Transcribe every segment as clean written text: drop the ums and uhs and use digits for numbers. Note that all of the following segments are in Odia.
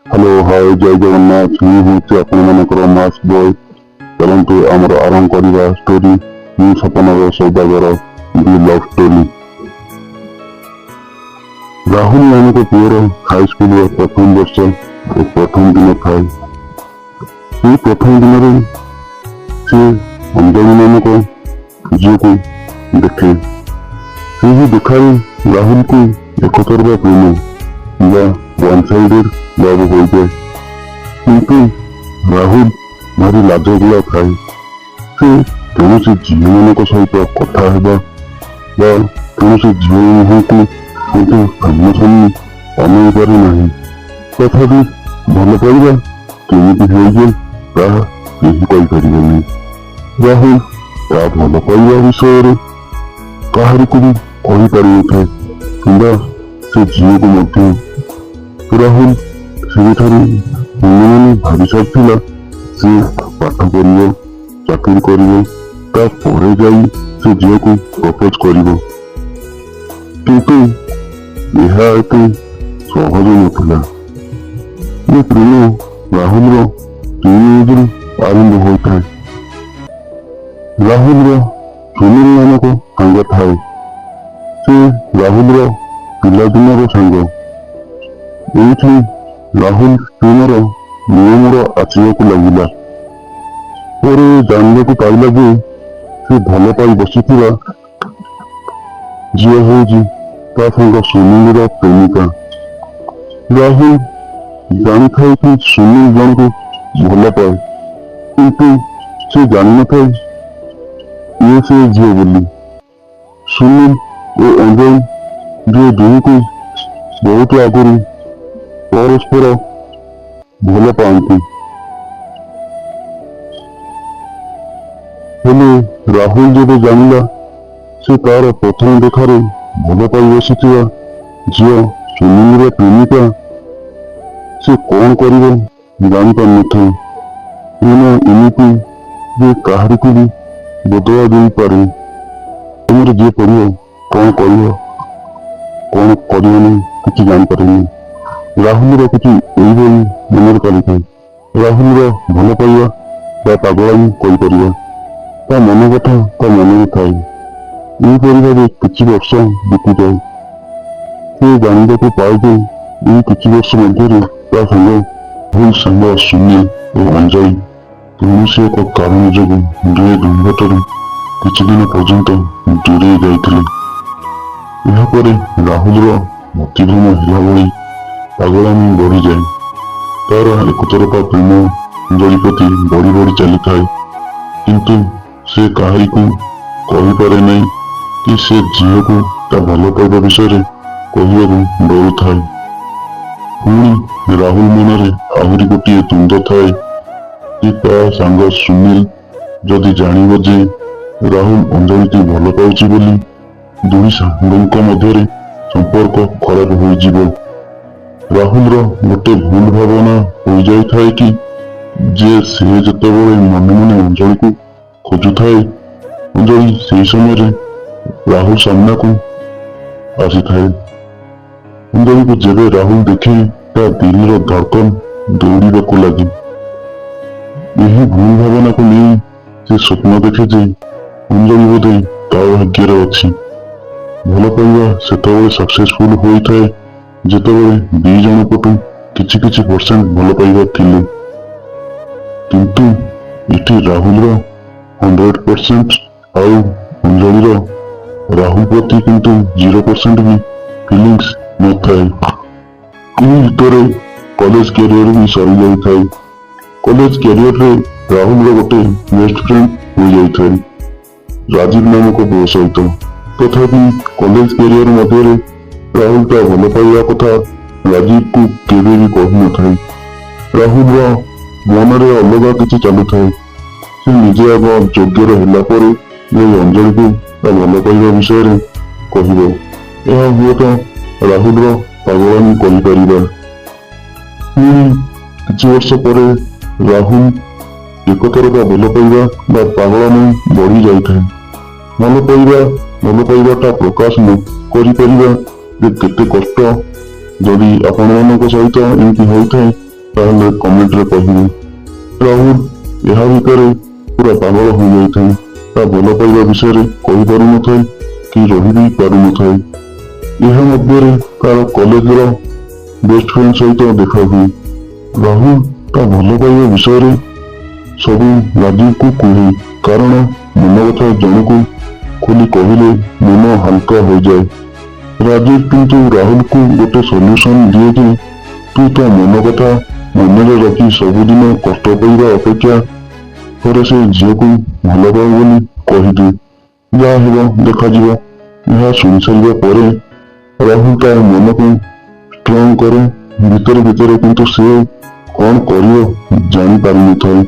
ହ୍ୟାଲୋ, ହାଏ, ଜୟ ଜଗନ୍ନାଥ। ମୁଁ ହେଉଛି ଆପଣମାନଙ୍କର ମାସ୍କ ବୟ। ଚାଲନ୍ତୁ, ଆମର ଆରମ୍ଭ କରିବା ଷ୍ଟୋରି ମୁଁ ସପନର ସୌଦାଗର, ଦି ଲଭ୍ ଷ୍ଟୋରି। ରାହୁଲ ନାମକ ପୁଅର ହାଇସ୍କୁଲର ପ୍ରଥମ ବର୍ଷ ଓ ପ୍ରଥମ ଦିନ ଥାଏ। ସେହି ପ୍ରଥମ ଦିନରେ ସେ ଅଞ୍ଜଳି ନାମକ ଝିଅକୁ ଦେଖେ। ସେହି ଦେଖାରେ ରାହୁଲକୁ ଏକତରଫା ପ୍ରେମ ବା ୱାନ୍ ସାଇଡେଡ୍ ଲଭ୍ ହୋଇଯାଏ। କିନ୍ତୁ ରାହୁଲ ଭାରି ଲାଜକୁଳା ଥାଏ। ସେ କୌଣସି ଝିଅମାନଙ୍କ ସହିତ କଥା ହେବା ବା କୌଣସି ଝିଅ ମୁହଁକୁ ମଧ୍ୟ ସାମ୍ନାସାମ୍ନି ଅନାଇ ପାରେ ନାହିଁ। ତଥାପି ଭଲ ପାଇବା କେମିତି ହୋଇଯାଏ, ତାହା କେହି କହିପାରିବେନି। ରାହୁଲ ତା ଭଲ ପାଇବା ବିଷୟରେ କାହାରିକୁ ବି କହିପାରିନଥାଏ କିମ୍ବା ସେ ଝିଅକୁ ମଧ୍ୟ। ରାହୁଲ ସେବେଠାରୁ ମନେ ମନେ ଭାବି ସାରିଥିଲା, ସେ ପାଠ ପଢ଼ିବ, ଚାକିରି କରିବ, ତାପରେ ଯାଇ ସେ ଝିଅକୁ ପ୍ରପୋଜ କରିବ। କିନ୍ତୁ ଏହା ଏତେ ସହଜ ନଥିଲା। ଏ ପ୍ରେମ ରାହୁଲର ଟିନେଜରୁ ଆରମ୍ଭ ହୋଇଥାଏ। ରାହୁଲର ସୁନୀଲ ନାମକ ସାଙ୍ଗ ଥାଏ। ସେ ରାହୁଲର ପିଲାଦିନର ସାଙ୍ଗ। ଏଇଠି ରାହୁଲ ପ୍ରେମର ନିୟମର ଆସିବାକୁ ଲାଗିଲା। ପରେ ଜାଣିବାକୁ ପାଇଲା ଯେ ସେ ଭଲ ପାଇ ବସିଥିବା ଝିଅ ହେଉଛି ତା ସାଙ୍ଗ ସୁନୀଲର ପ୍ରେମିକା। ରାହୁଲ ଜାଣିଥାଏ କି ସୁନୀଲ ଜଣକୁ ଭଲ ପାଏ, କିନ୍ତୁ ସେ ଜାଣିନଥାଏ ଇଏ ସେ ଝିଅ ବୋଲି। ସୁନୀଲ ଓ ଅଞ୍ଜଳି ଝିଅ ଦୁହିଁକୁ ବହୁତ ଆଗରୁ ପରସ୍ପର ଭଲ ପାଆନ୍ତି। ହେଲେ ରାହୁଲ ଯେବେ ଜାଣିଲା ସେ ତାର ପ୍ରଥମ ଦେଖାରେ ଭଲ ପାଇ ବସିଥିବା ଝିଅ ସୁନୀଲର ପ୍ରେମିକା, ସେ କଣ କରିବ ଜାଣିପାରିନଥାଏ। ପ୍ରେମ ଏମିତି ଯେ କାହାରିକୁ ବି ବଦଳା ଦେଇପାରେ। ପ୍ରେମରେ ଯିଏ ପଡ଼ିବ, କଣ କରିବ କଣ କରିବନି, କିଛି ଜାଣିପାରେନି। ରାହୁଲର କିଛି ଏଇଭଳି ମନରେ ଚାଲିଥାଏ। ରାହୁଲର ଭଲ ପାଇବା ବା ପାଗଳାମି କହିପାରିବା, ତା ମନ କଥା ତା ମନରେ ଥାଏ। ଏହିପରି ଭାବେ କିଛି ବର୍ଷ ବିତିଯାଏ। ସେ ଜାଣିବାକୁ ପାଏ ଯେ ଏଇ କିଛି ବର୍ଷ ମଧ୍ୟରେ ତା ସାଙ୍ଗ ଭୁଲ ସାଙ୍ଗ ସୁନୀଲ ଓ ଅଞ୍ଜଳି କୌଣସି ଏକ କାରଣ ଯୋଗୁଁ ଦୁହେଁ ଦୁହିଁଙ୍କଠାରୁ କିଛି ଦିନ ପର୍ଯ୍ୟନ୍ତ ଦୂରେଇ ଯାଇଥିଲେ। ଏହାପରେ ରାହୁଲର ମତିଭ୍ରମ ହେଲା ଭଳି ପାଗଳାମି ବଢିଯାଏ। ତାର ଏକତରଫା ପ୍ରେମ ଅଞ୍ଜଳି ପ୍ରତି ବଢି ବଢି ଚାଲିଥାଏ। କିନ୍ତୁ ସେ କାହାରିକୁ କହିପାରେ ନାହିଁ କି ସେ ଝିଅକୁ ତା ଭଲ ପାଇବା ବିଷୟରେ କହିବାକୁ ଡରୁଥାଏ। ପୁଣି ରାହୁଲ ମନରେ ଆହୁରି ଗୋଟିଏ ଦ୍ୱନ୍ଦ୍ୱ ଥାଏ କି ତା ସାଙ୍ଗ ସୁନୀଲ ଯଦି ଜାଣିବ ଯେ ରାହୁଲ ଅଞ୍ଜଳିକୁ ଭଲ ପାଉଛି ବୋଲି, ଦୁଇ ସାଙ୍ଗଙ୍କ ମଧ୍ୟରେ ସମ୍ପର୍କ ଖରାପ ହୋଇଯିବ। ରାହୁଲର ଗୋଟେ ଭୁଲ ଭାବନା ହୋଇଯାଇଥାଏ କି ଯେ ସେ ଯେତେବେଳେ ମନେ ମନେ ଅଞ୍ଜଳିକୁ ଖୋଜୁଥାଏ, ଅଞ୍ଜଳି ସେହି ସମୟରେ ରାହୁଲ ସାମ୍ନାକୁ ଆସିଥାଏ। ଅଞ୍ଜଳିକୁ ଯେବେ ରାହୁଲ ଦେଖେ, ତା ଦିଲର ଧଡ଼କନ ଦୌଡ଼ିବାକୁ ଲାଗେ। ଏହି ଭୁଲ ଭାବନାକୁ ନେଇ ସେ ସ୍ୱପ୍ନ ଦେଖେ ଯେ ଅଞ୍ଜଳି ବୋଧେ ତା ଭାଗ୍ୟରେ ଅଛି। ଭଲ ପାଇବା ସେତେବେଳେ ସକ୍ସେସଫୁଲ ହୋଇଥାଏ, ଯେତେବେଳେ ଦି ଜଣ ପଟୁ କିଛି କିଛି ପରସେଣ୍ଟ ଭଲ ପାଇବା ଥିଲେ। କିନ୍ତୁ ଏଠି ରାହୁଲର 100% ଆଉ ଅଞ୍ଜଳିର ରାହୁଲ ପ୍ରତି କିନ୍ତୁ 0% ବି ଫିଲିଙ୍ଗସ୍ ନଥାଏ। ଏହି ଭିତରେ କଲେଜ କ୍ୟାରିୟର ବି ସରିଯାଇଥାଏ। କଲେଜ କ୍ୟାରିୟରରେ ରାହୁଲର ଗୋଟେ ବେଷ୍ଟ ଫ୍ରେଣ୍ଡ ହୋଇଯାଇଥାଏ ରାଜୀବ ନାମକ ପୁଅ ସହିତ। ତଥାପି କଲେଜ କ୍ୟାରିୟର ମଧ୍ୟରେ ରାହୁଲ ତା ଭଲ ପାଇବା କଥା ରାଜୀବକୁ କେବେ ବି କହିନଥାଏ। ରାହୁଲର ମନରେ ଅଲଗା କିଛି ଚାଲୁଥାଏ। ସେ ନିଜେ ଆଗ ଯୋଗ୍ୟର ହେଲା ପରେ ଯାଇ ଅଞ୍ଜଳିକୁ ତା ଭଲ ପାଇବା ବିଷୟରେ କହିବ। ଏହା ହୁଏତ ରାହୁଲର ପାଗଳାମି କହିପାରିବା। ପୁଣି କିଛି ବର୍ଷ ପରେ ରାହୁଲ ଏକତରଫା ଭଲ ପାଇବା ବା ପାଗଳାମି ବଢି ଯାଇଥାଏ। ଭଲ ପାଇବା, ଭଲ ପାଇବାଟା ପ୍ରକାଶ ନ କରିପାରିବା ଯେ କେତେ କଷ୍ଟ। ଯଦି ଆପଣମାନଙ୍କ ସହିତ ଏମିତି ହୋଇଥାଏ, ତାହେଲେ କମେଣ୍ଟରେ କହିବେ। ରାହୁଲ ଏହା ଭିତରେ ପୁରା ପାଗଳ ହୋଇଯାଇଥାଏ। ତା ଭଲ ପାଇବା ବିଷୟରେ କହିପାରୁନଥାଏ କି ରହି ବି ପାରୁନଥାଏ। ଏହା ମଧ୍ୟରେ ତାର କଲେଜର ବେଷ୍ଟ ଫ୍ରେଣ୍ଡ ସହିତ ଦେଖା ହୁଏ। ରାହୁଲ ତା ଭଲ ପାଇବା ବିଷୟରେ ସବୁ ରାଜୀବକୁ କୁହେ, କାରଣ ମନ କଥା ଜଣକୁ ଖୋଲି କହିଲେ ମନ ହାଲକା ହୋଇଯାଏ। ରାଜୀବ କିନ୍ତୁ ରାହୁଲକୁ ଗୋଟେ ସଲ୍ୟୁସନ ଦିଏ ଯେ ତୁ ତୋ ମନ କଥା ମନରେ ରଖି ସବୁଦିନ କଷ୍ଟ ପାଇବା ଅପେକ୍ଷା ଥରେ ସେ ଝିଅକୁ ଭଲ ପାଉ ବୋଲି କହିଦେ, ଯାହା ହେବ ଦେଖାଯିବ। ଏହା ଶୁଣି ସାରିବା ପରେ ରାହୁଲ ତା ମନକୁ ଷ୍ଟ୍ରଙ୍ଗ କରେ ଭିତରେ ଭିତରେ, କିନ୍ତୁ ସେ କଣ କରିବ ଜାଣିପାରିନଥାଏ।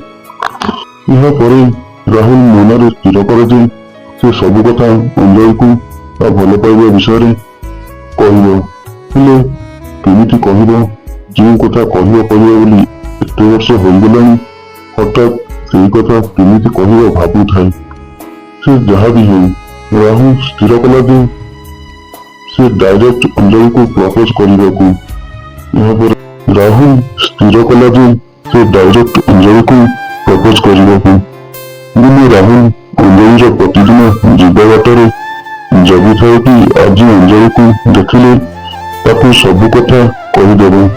ଏହାପରେ ରାହୁଲ ମନରେ ସ୍ଥିର କରେ ଯେ ସେ ସବୁ କଥା ଅଞ୍ଜଳିକୁ ତା ଭଲ ପାଇବା ବିଷୟରେ କହିବ। ହେଲେ କେମିତି କହିବ? ଯେଉଁ କଥା କହିବ କହିବ ବୋଲି ଏତେ ବର୍ଷ ହୋଇଗଲାଣି, ହଠାତ୍ ସେଇ କଥା କେମିତି କହିବ ଭାବୁଥାଏ ସେ। ଯାହା ବି ହେଉ, ରାହୁଲ ସ୍ଥିର କଲା ଯେ ସେ ଡାଇରେକ୍ଟ ଅଞ୍ଜଳିକୁ ପ୍ରପୋଜ କରିବାକୁ। ଏହାପରେ ରାହୁଲ ସ୍ଥିର କଲା ଯେ ସେ ଡାଇରେକ୍ଟ ଅଞ୍ଜଳିକୁ ପ୍ରପୋଜ କରିବାକୁ। ଦିନେ ରାହୁଲ ଅଞ୍ଜଳିର ପ୍ରତିଦିନ ଯିବା ବାଟରେ ଜଗିଥାଏ କି ଆଜି ଅଞ୍ଜଳିକୁ ଦେଖିଲେ ତାକୁ ସବୁ କଥା କହିଦେବ।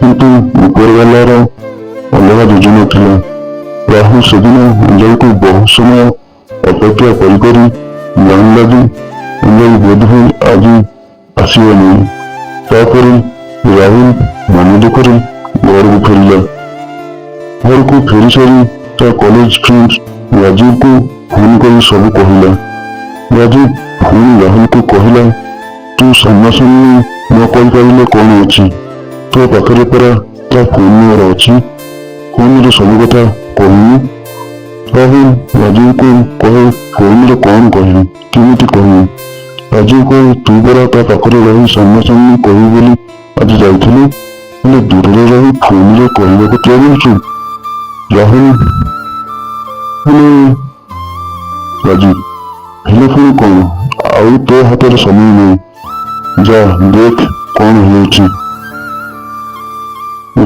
କିନ୍ତୁ ଉପରବାଲାର ଅଲଗା ଯୋଜନା ଥିଲା। ରାହୁଲ ସେଦିନ ଅଞ୍ଜଳିକୁ ବହୁତ ସମୟ ଅପେକ୍ଷା କରି କରି ଜାଣିଲା ଯେ ଅଞ୍ଜଳି ବୋଧହୁଏ ଆଜି ଆସିବ ନାହିଁ। ତାପରେ ରାହୁଲ ମନ ଦୁଃଖରେ ଘରକୁ ଫେରିଲା। ଘରକୁ ଫେରି ସାରି ତା କଲେଜ ଫ୍ରେଣ୍ଡ ରାଜୀବକୁ ଫୋନ କରି ସବୁ କହିଲା। ରାଜୀବ ପୁଣି ରାହୁଲକୁ କହିଲା, ତୁ ସାମ୍ନାସାମ୍ନି ନ କହିପାରିଲେ କଣ ଅଛି, ତୋ ପାଖରେ ପରା ତା ଫୋନ ନମ୍ବର ଅଛି, ଫୋନରେ ସବୁ କଥା କହୁନୁ। ରାହୁଲ ରାଜୀବକୁ କହେ, ଫୋନରେ କଣ କହିବି, କେମିତି କହିବି? ରାଜୀବ କହେ, ତୁ ପରା ତା ପାଖରେ ରହି ସାମ୍ନାସାମ୍ନି କହିବୁ ବୋଲି ଆଜି ଯାଇଥିଲୁ, ହେଲେ ଦୂରରେ ରହି ଫୋନରେ କହିବାକୁ ଚାହୁଁଛୁ? ରାହୁଲ, ହେଲେ ରାଜୀବ, ହେଲେ ପୁଣି କଣ? ଆଉ ତୋ ହାତରେ ସମୟ ନାହିଁ, ଯା ଦେଖ କଣ ହେଉଛି।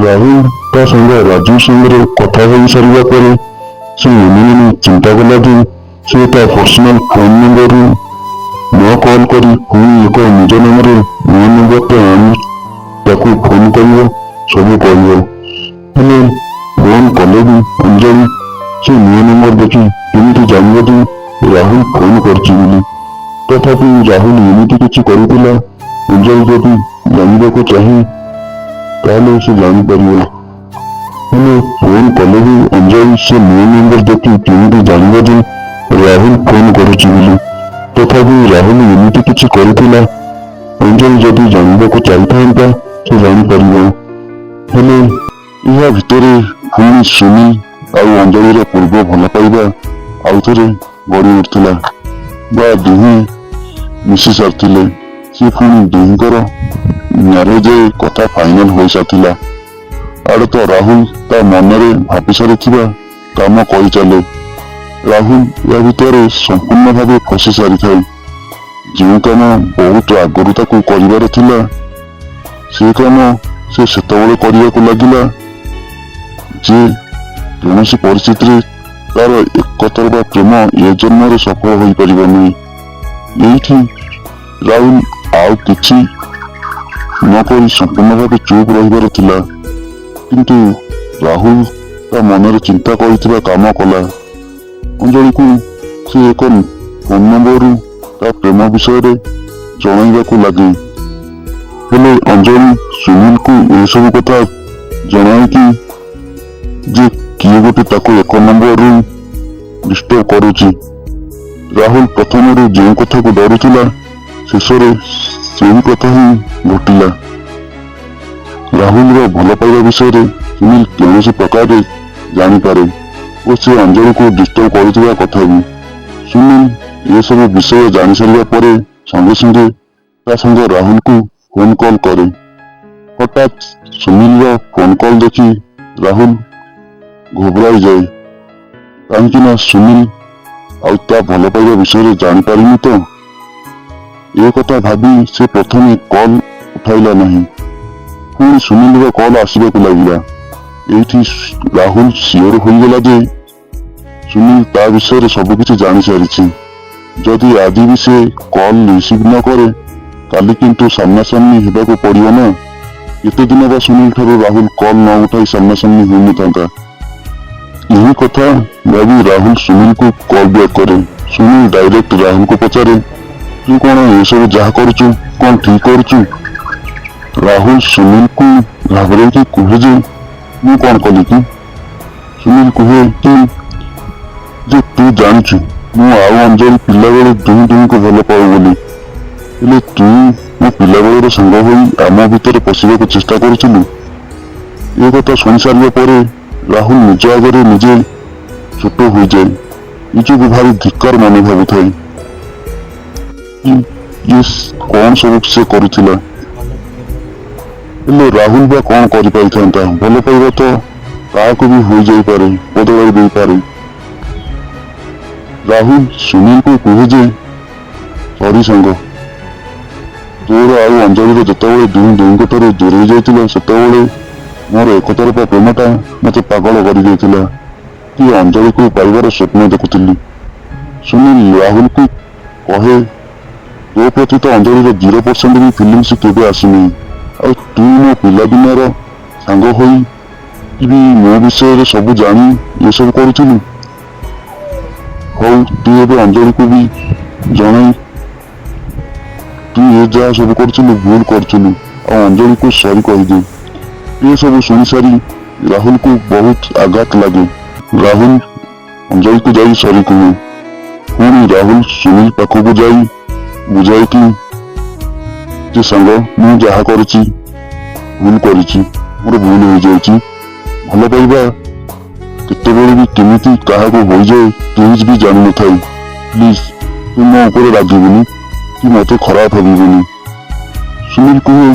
ରାହୁଲ ତା ସାଙ୍ଗ ରାଜୀବ ସାଙ୍ଗରେ କଥା ହୋଇ ସାରିବା ପରେ ସେ ମନେ ମନେ ଚିନ୍ତା କଲା ଯେ ସେ ତା ପର୍ସନାଲ ଫୋନ ନମ୍ବରରୁ ନ କଲ୍ କରି ପୁଣି ଏକ ନିଜ ନାମରେ ନୂଆ ନମ୍ବରଟେ ଆଣି ତାକୁ ଫୋନ କରିବ, ସବୁ କହିବ। ହେଲେ ଫୋନ କଲେ ବି ଅଞ୍ଜଳି ସେ ନୂଆ ନମ୍ବର ଦେଖି କେମିତି ଜାଣିବ ଯେ ରାହୁଲ ଫୋନ କରିଛି ବୋଲି? ତଥାପି ରାହୁଲ ଏମିତି କିଛି କରିଥିଲା, ଅଞ୍ଜଳି ଯଦି ଜାଣିବାକୁ ଚାହେଁ ତାହେଲେ ସେ ଜାଣିପାରିବ। ହେଲେ ଫୋନ କଲେ ବି ଅଞ୍ଜଳି ସେ ନୂଆ ନମ୍ବର ଦେଖି କେମିତି ଜାଣିବ ଯେ ରାହୁଲ ଫୋନ କରୁଛି ବୋଲି? ତଥାପି ରାହୁଲ ଏମିତି କିଛି କରିଥିଲା, ଅଞ୍ଜଳି ଯଦି ଜାଣିବାକୁ ଚାହିଁଥାନ୍ତା ସେ ଜାଣିପାରିବ। ହେଲେ ଏହା ଭିତରେ ପୁଣି ସୁନୀଲ ଆଉ ଅଞ୍ଜଳିର ପୂର୍ବ ଭଲ ପାଇବା ଆଉଥରେ ଗଢି ଉଠୁଥିଲା ବା ଦୁହେଁ ମିଶି ସାରିଥିଲେ। ସେ ପୁଣି ଦୁହିଁଙ୍କର ମ୍ୟାରେଜ କଥା ଫାଇନାଲ ହୋଇସାରିଥିଲା। ଆଡେ ତ ରାହୁଲ ତା ମନରେ ଭାବି ସାରିଥିବା କାମ କରିଚାଲେ। ରାହୁଲ ଏହା ଭିତରେ ସମ୍ପୂର୍ଣ୍ଣ ଭାବେ ଫସି ସାରିଥାଏ। ଯେଉଁ କାମ ବହୁତ ଆଗରୁ ତାକୁ କରିବାର ଥିଲା, ସେ କାମ ସେ ସେତେବେଳେ କରିବାକୁ ଲାଗିଲା ଯେ କୌଣସି ପରିସ୍ଥିତିରେ ତାର ଏକତରଫା ପ୍ରେମ ଏ ଜନ୍ମରେ ସଫଳ ହୋଇପାରିବ ନାହିଁ। ଏଇଠି ରାହୁଲ ଆଉ କିଛି ନ କରି ସମ୍ପୂର୍ଣ୍ଣ ଭାବେ ଚୁପ୍ ରହିବାର ଥିଲା। କିନ୍ତୁ ରାହୁଲ ତା ମନରେ ଚିନ୍ତା କରିଥିବା କାମ କଲା। ଅଞ୍ଜଳିକୁ ସେ ଏକ ଫୋନ ନମ୍ବରରୁ ତା ପ୍ରେମ ବିଷୟରେ ଜଣାଇବାକୁ ଲାଗେ। ହେଲେ ଅଞ୍ଜଳି ସୁନୀଲକୁ ଏସବୁ କଥା ଜଣାଇକି ଯେ କିଏ ଗୋଟେ ତାକୁ ଏକ ନମ୍ବରରୁ ଡିଷ୍ଟର୍ବ କରୁଛି। ରାହୁଲ ପ୍ରଥମରୁ ଯେଉଁ କଥାକୁ ଡରୁଥିଲା, ଶେଷରେ ସେହି କଥା ହିଁ ଘଟିଲା। ରାହୁଲର ଭଲ ପାଇବା ବିଷୟରେ ସୁନୀଲ କୌଣସି ପ୍ରକାରରେ ଜାଣିପାରେ ଓ ସେ ଅଞ୍ଜଳିକୁ ଡିଷ୍ଟର୍ବ କରୁଥିବା କଥା ବି। ସୁନୀଲ ଏସବୁ ବିଷୟ ଜାଣିସାରିବା ପରେ ସଙ୍ଗେ ସଙ୍ଗେ ତା ସାଙ୍ଗ ରାହୁଲକୁ ଫୋନ କଲ୍ କରେ। ହଠାତ୍ ସୁନୀଲର ଫୋନ କଲ୍ ଦେଖି ରାହୁଲ ଘବରାଇ ଯାଏ, କାହିଁକି ନା ସୁନୀଲ ଆଉ ତା ଭଲ ପାଇବା ବିଷୟରେ ଜାଣିପାରିନି ତ। ଏ କଥା ଭାବି ସେ ପ୍ରଥମେ କଲ୍ ଉଠାଇଲା ନାହିଁ। ପୁଣି ସୁନୀଲର କଲ୍ ଆସିବାକୁ ଲାଗିଲା। ଏଇଠି ରାହୁଲ ସିଓର ହୋଇଗଲା ଯେ ସୁନୀଲ ତା ବିଷୟରେ ସବୁକିଛି ଜାଣିସାରିଛି। ଯଦି ଆଜି ବି ସେ କଲ୍ ରିସିଭ୍ ନ କରେ, କାଲି କିନ୍ତୁ ସାମ୍ନାସାମ୍ନି ହେବାକୁ ପଡ଼ିବ ନା। କେତେ ଦିନ ବା ସୁନୀଲ ଠାରୁ ରାହୁଲ କଲ୍ ନ ଉଠାଇ ସାମ୍ନାସାମ୍ନି ହୋଇନଥାନ୍ତା। ଏହି କଥା ଭାବି ରାହୁଲ ସୁନୀଲକୁ କଲ୍ ବ୍ୟାକ୍ କରେ। ସୁନୀଲ ଡାଇରେକ୍ଟ ରାହୁଲକୁ ପଚାରେ, ତୁ କଣ ଏସବୁ ଯାହା କରୁଛୁ, କଣ ଠିକ କରୁଛୁ? ରାହୁଲ ସୁନୀଲକୁ ଘାବରେଇକି କୁହେ ଯେ ମୁଁ କଣ କଲି କି? ସୁନୀଲ କୁହେ କି ଯେ ତୁ ଜାଣିଛୁ, ମୁଁ ଆଉ ଅଞ୍ଜଳି ପିଲାବେଳୁ ଦୁହିଁ ଦୁହିଁଙ୍କୁ ଭଲ ପାଉ ବୋଲି। ହେଲେ ତୁ ମୋ ପିଲାବେଳର ସାଙ୍ଗ ହୋଇ ଆମ ଭିତରେ ପଶିବାକୁ ଚେଷ୍ଟା କରୁଥିଲୁ। ଏ କଥା ଶୁଣି ସାରିବା ପରେ ରାହୁଲ ନିଜ ଆଗରେ ନିଜେ ଛୋଟ ହୋଇଯାଏ। ନିଜକୁ ଭାରି ଧିକ୍କାର ମନେ ଭାବୁଥାଏ କି ଇଏ କଣ ସବୁ ସେ କରୁଥିଲା। ହେଲେ ରାହୁଲ ବା କଣ କରିପାରିଥାନ୍ତା? ଭଲ ପାଇବା ତ କାହାକୁ ବି ହୋଇଯାଇପାରେ, ବଦଳାଇ ଦେଇପାରେ। ରାହୁଲ ସୁନୀଲକୁ କୁହେ ଯେ ସରି ସାଙ୍ଗ, ତୋର ଆଉ ଅଞ୍ଜଳିର ଯେତେବେଳେ ଦୁହିଁ ଦୁହିଁଙ୍କ ଠାରୁ ଦୂରେଇ ଯାଇଥିଲ, ସେତେବେଳେ ମୋର ଏକତରଫା ପ୍ରେମଟା ମତେ ପାଗଳ କରିଦେଇଥିଲା କି ଅଞ୍ଜଳିକୁ ପାଇବାର ସ୍ୱପ୍ନ ଦେଖୁଥିଲି। ସୁନୀଲ ରାହୁଲକୁ କହେ, ତୋ ପ୍ରତି ତ ଅଞ୍ଜଳିର 0% ବି ଫିଲିଙ୍ଗସ୍ କେବେ ଆସିନାହିଁ, ଆଉ ତୁ ମୋ ପିଲାଦିନର ସାଙ୍ଗ ହୋଇ ବି ମୋ ବିଷୟରେ ସବୁ ଜାଣି ଏସବୁ କରୁଥିଲୁ। ହଉ, ତୁ ଏବେ ଅଞ୍ଜଳିକୁ ବି ଜଣାଇ ତୁ ଏ ଯାହା ସବୁ କରୁଥିଲୁ ଭୁଲ କରୁଥିଲୁ, ଆଉ ଅଞ୍ଜଳିକୁ ସରି କହିଦେ। ଏସବୁ ଶୁଣି ସାରି ରାହୁଲକୁ ବହୁତ ଆଘାତ ଲାଗେ। ରାହୁଲ ଅଞ୍ଜଳିକୁ ଯାଇ ସରି କୁହେ। ପୁଣି ରାହୁଲ ସୁନୀଲ ପାଖକୁ ଯାଇ ବୁଝାଏ କି ଯେ ସାଙ୍ଗ, ମୁଁ ଯାହା କରିଛି ଭୁଲ କରିଛି, ମୋର ଭୁଲ ହୋଇଯାଇଛି। ଭଲ ପାଇବା କେତେବେଳେ ବି କେମିତି କାହାକୁ ହୋଇଯାଏ, କେହି ବି ଜାଣିନଥାଏ। ପ୍ଲିଜ, ତୁ ମୋ ଉପରେ ରାଗିବୁନି କି ମତେ ଖରାପ ଭାବିବୁନି। ସୁନୀଲ କୁହେ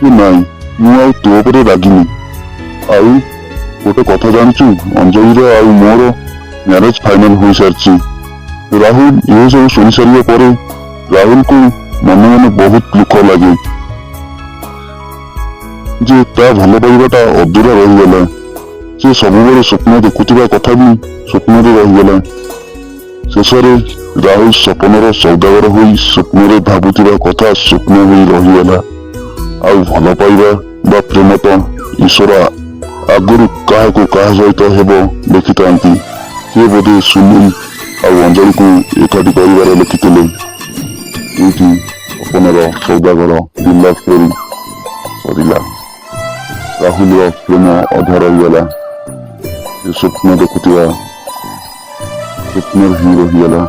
କି ନାଇଁ, ମୁଁ ଆଉ ତୋ ଉପରେ ରାଗିନି। ଆଉ ଗୋଟେ କଥା ଜାଣିଛୁ? ଅଞ୍ଜଳିର ଆଉ ମୋର ମ୍ୟାରେଜ ଫାଇନାଲ ହୋଇସାରିଛି। ରାହୁଲ ଏସବୁ ଶୁଣି ସାରିବା ପରେ ରାହୁଲକୁ ମନେ ମନେ ବହୁତ ଦୁଃଖ ଲାଗେ ଯେ ତା ଭଲ ପାଇବାଟା ଅଧୁରା ରହିଗଲା। ସେ ସବୁବେଳେ ସ୍ୱପ୍ନ ଦେଖୁଥିବା କଥା ବି ସ୍ୱପ୍ନରେ ରହିଗଲା। ଶେଷରେ ରାହୁଲ ସପନର ସୌଦାଗର ହୋଇ ସ୍ୱପ୍ନରେ ଭାବୁଥିବା କଥା ସ୍ୱପ୍ନ ହୋଇ ରହିଗଲା। ଆଉ ଭଲ ପାଇବା ବା ପ୍ରେମ ତ ଈଶ୍ୱର ଆଗରୁ କାହାକୁ କାହା ସହିତ ହେବ ଲେଖିଥାନ୍ତି। ସେ ବୋଧେ ସୁନୀଲ ଆଉ ଅଞ୍ଜଳିକୁ ଏକାଠି କରିବାର ଲେଖିଥିଲେ। ଏଇଠି ସପନର ସୌଦାଗର ଦି ଲଭ୍ ଷ୍ଟୋରି ସରିଲା। ରାହୁଲର ପ୍ରେମ ଅଧା ରହିଗଲା। ସେ ସ୍ୱପ୍ନ ଦେଖୁଥିବା ସ୍ୱପ୍ନରେ ହିଁ ରହିଗଲା।